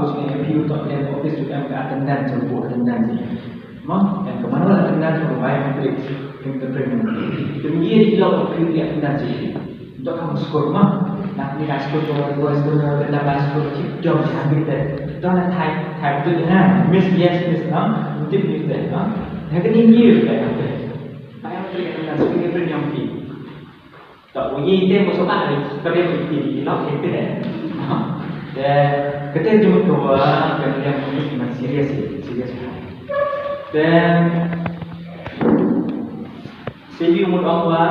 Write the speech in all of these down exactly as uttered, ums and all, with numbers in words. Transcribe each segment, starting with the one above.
ko jingeh, phi u toh ïa office u em ka attendance, u attendance. Mo, em ka manual attendance, ko biometrics, fingerprint. Te ngi ïa ki lok phi u attendance. Dok ka score mo. Na ni ka score ko, ko score ko, na ba score ki dom ha bit te. Dom na thai, thai tu na, miss, yes, miss, no. Tip ni te, ha? Haka ni ni te, ha? Te. Ai, ang te kan sugi te nyong ki. Tak bunyi te mo soka ni, tapi yang ki ki lok ni te. Ha? Te, kete jumut ko wa, kan yang ni man serious ni, serious. Te, sigi mut ong wa,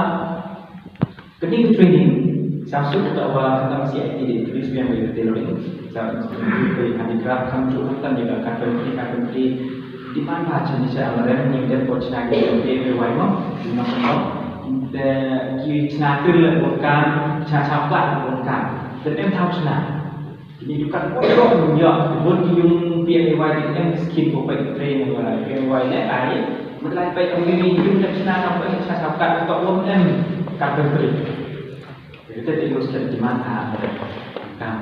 kani ka training, sa sut da wa kata ma C I T de introduce biang biang tailoring. Sa sut da handicraft, kam ju kata ni ka carpentry, carpentry. Demand ba chani cha amaren ni de po chna ki de de wai mo, ni no ko. De ki chna tir le bon kan, cha cha plat le bon kan. De em thau chna. Kini ju kat pun ro nung ïa, pun ki yung P M A Y di em skim ko peit train wa P M A Y le ai. Mut lai peit ong kini yung da chna na peit cha sa kat to won em carpentry. Kita ti use kan demand ha kam.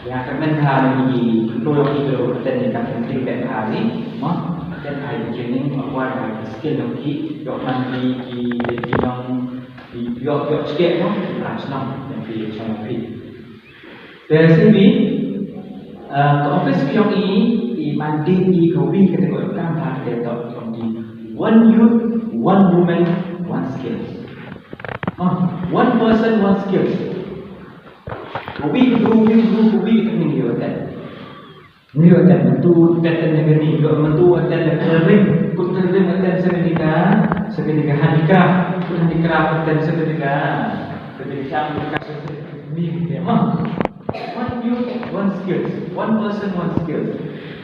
Ya kan men ha ni ki to yo ki to ten ni carpentry ben ha ni. Mo ten ha di training, acquire ha di skill yo ki, yo man ki ki ki nong ki yo yo skill mo, ki branch nong yang ki chong ki. Te sini, eh, ka office ka jong i, i mandate i ka wi kata ka kam ha te tok jong i. One youth, one woman, one skills. Ah, one person, one skills. Ka wi ka bru, wi ka bru, ka wi ka tengin yo te. Ni yo te, mentu te te ne gani, yo mentu te ne kering, kut kering te se gani ka, se gani ka handicraft, kut handicraft te se gani ka, se gani ka, se gani ka, ni te ma. One youth, one skills. One person, one skills.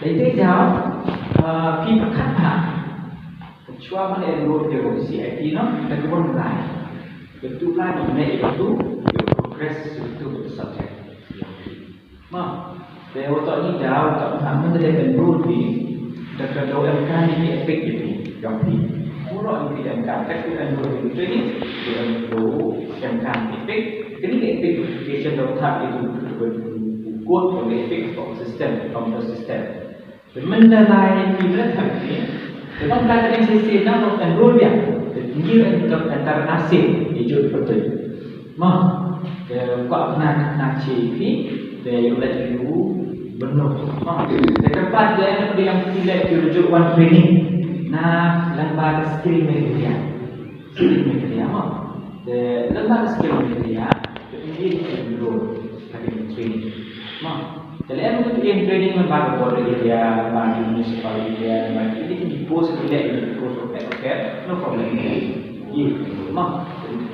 Dei dei jauh, uh, phi pyrkhat ha. Chwa ban enroll ïa ka C I T no, da ka ban rai. Betul kan, ne ïa tu, ïa progress ïa tu betul subject. Ma, te wa to ni jauh, to na men da enroll phi. Da ka dei em kan ni epic ïa phi, ïa phi. Pura ni em kan, kat tu enroll ïa tu ni, tu enroll em kan epic. Kini ka epic application dei thap ïa tu, tu, tu, tu, code, tu epic system, computer system. Te mynta lai ki mlien ha ki, te nang ka teng shisien nang nang enroll biang. Te ngi ren ka entar arsien ïa jur pyrtuit. Ma, te kwah na na chi phi, te ïoh leit ïa u benuk. Ma, te kyrpad ïa nang biang phi leit ïa jur wan training. Na lang ba ka skill me ïa. Skill me ïa ma. Te lang ba ka skill me ïa. Te ngi ren enroll. Ka dei training. Ma, te leh em ka training, training lyngba ka border area, lyngba ki municipal area, lyngba ki, ki, ki post, ki leh ki post, okay, okay, no problem. Ïa, ma,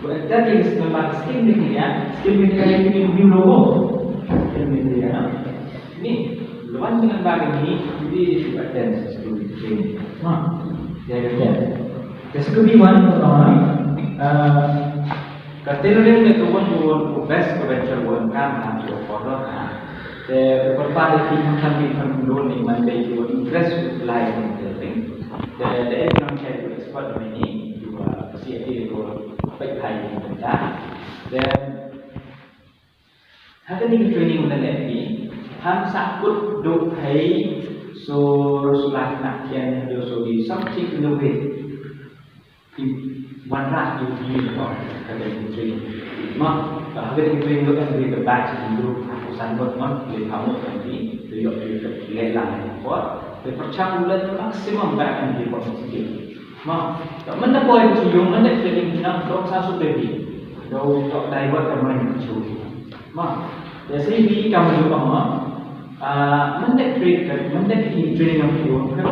ka dei lyngba ka scheme ni ïa, scheme ni ïa, ni new logo. Scheme ni ïa. Ni, lawan ni lyngba ni, ni di attend school training. Ma, ïa, ïa. Te shu bi wan, uh, uh, ka tailoring ne ka wan, ka wan, ka best ka venture wan kan ha ki offer ha. Te ka pat ki kan kan ki kan dun ni man dei ki wan interest lai in tailoring. Te te ek nang chai ku expert ni ni ki wa C I T ko pek hai ni ta. Te Ha kane ka training ba nga leh phi, ham sa kut duh hei sur, sur la khyndai haduh sur, something in the way. Ki wanrah ïa u training ko, ha kane ka training. Mo, ha kane ka training ko kan dei ka batch hynriew haduh san ngut mo, ki leh pha ngut kan dei, to ïoh ki leh lang ko. Te pyrshang u leh maximum ba kan dei ko mesti. Mo, to mynta poi ki ïoh mynta training na, to sa su baby. To, to divert ka mind ki ïoh. Ma, ïa, sa ïa phi kam ju ong ma. Ah, mynta training, mynta ki training ïa phi wan phi.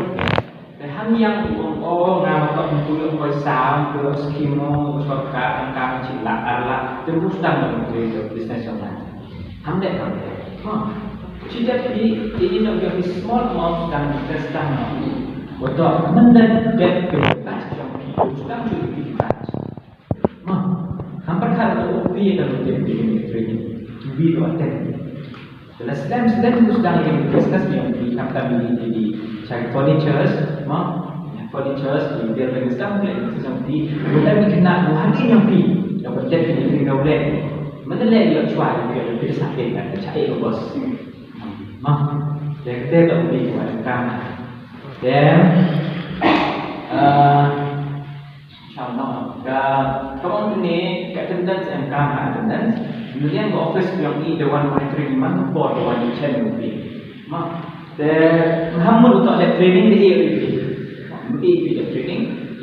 Te ham ïa u ong, oh, nga ma ka pynpoi ong poi sam, pynpoi skim mo, sorkar, ang kam chi lak, ar lak, te mus tang ïa u training business ïa nga. Ham dei kam dei. Ma, chi dei phi, ini no ïa phi small amount tang, test tang no. Betul, mynta dei phi batch ïa phi, tang ju phi batch. Ma, ham pyrkhat ïa u pi ïa ka training, training. Ki wi to attend. Te la slem slem tu sdang ïa ka business ni ong ki khamtam ïa ki, ïa ki cha ki furnitures, ma, ïa furnitures, ïa ki building sdang ïa ki sdang ïa ki. Buta ïa ki khynnah, buta ïa ki. Ïa buta ïa ki ïa ki. Mynta leh ïa chwa ïa ki, ïa ki sa ïa ka cha ïa ka boss. Ma, ïa ka te to wi wan kam. Then, uh, Cham no, ka, ka ong kane, ka attendance em kam ha attendance. Ngi liang ka office ka jong i, da wan monitoring man ka por, da wan i chen ruh phi. Ma, te, ngam mut uto da training da i ruh phi.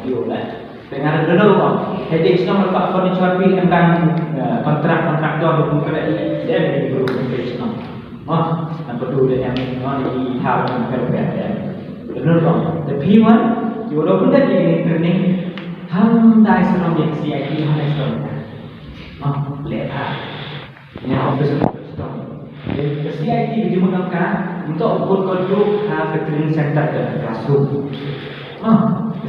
video lah. Tengah ada dulu kong. Hei, dia senang lepas furniture pi tentang kontrak kontraktor hukum kena i dia ada di guru hei senang. Mah, apa tu dia yang mah di hal yang kerja dia. Dulu kong. Tapi wan, you udah pun dah ini training. Ham dai senang dia C I T ham dai senang. Mah, lepas. Ïa office of custom. Ka C I T ka jingmut ka mynta u put ka duk ha ka training center ka classroom. Ah, ka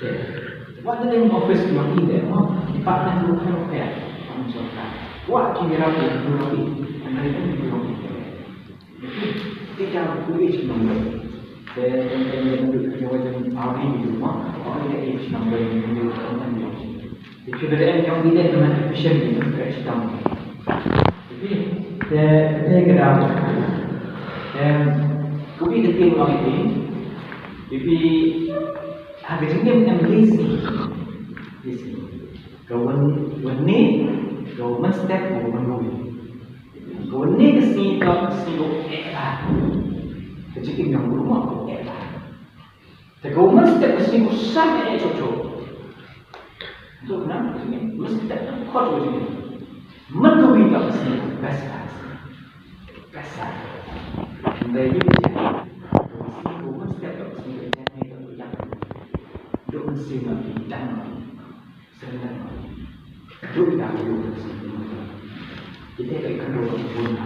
Te wat da dei office jong i de, mo, department ruh pher pher, ong sorkar. Wat ki ïarap ïa ki ruh, hynrei ki ruh. Te ka u age number. Te teng teng ïa ka dei ka jong u age number, ong ïa age number ïa ka dei ka jong i de, ka efficient ïa ka shitom. Te te ka dei. Em, u age ka dei, ong ïa ka dei. Ha ka jingim em lei sngi. Lei sngi. Ka wan, wan ne, ka wan mynstep, ka wan mynrui. Ka wan ne ka sngi, ka sngi ka eh ba. Ka jingim jong u ruh ka eh ba. Te ka wan mynstep ka sngi ka sah eh chocho. Tu na, ka jingim mynstep ka khot ka jingim. Mynrui ka sngi ka best ba. Best ba. Ndai ïa ka sngi ka wan mynstep ka sngi ka eh ba. Duk mynsiem na ki dang na ki. Seng na ki. Duk ïa ka duk mynsiem. Kita ka ikan duk bun na.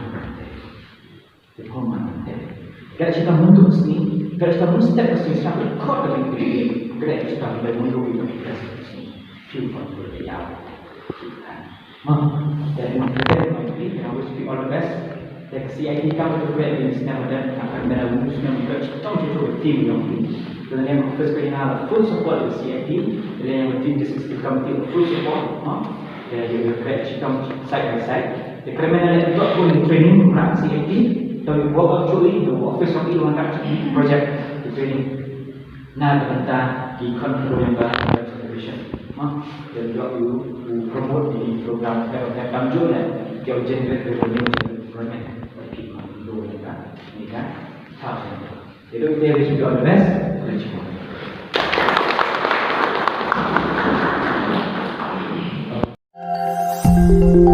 Te khong man te. Ka shitom mynta ka sngi, ka shitom mynstep ka sngi, sa ka khot ka dei ka dei. Ka dei ka shitom dei mynta ka sngi. Ki khot ka dei ïa. Te, te, te, te, I wish you all the best. Te ka C I T kam ka tu kwe, in snem ada, akan bena wunu snem ada, chitong chitong team yong. Te ne office ka ina full support ka C I T. Te ne team this is the committee full support, no? Te you will create chitong side by side. Te kre mena le tu pun training ka C I T. Te work actually the office of you on that project, the training. Na ka bynta ki khon ki ruh ïa ka conservation. Ma, ïa ka u, u promote ïa ki program ka, ka kam jong ne, ki u generate revenue ïa ka government. Ki khon ki ruh ïa ka, ïa ka. Thank you. Ïa ka, ïa ka, wish you all the best. Thank you.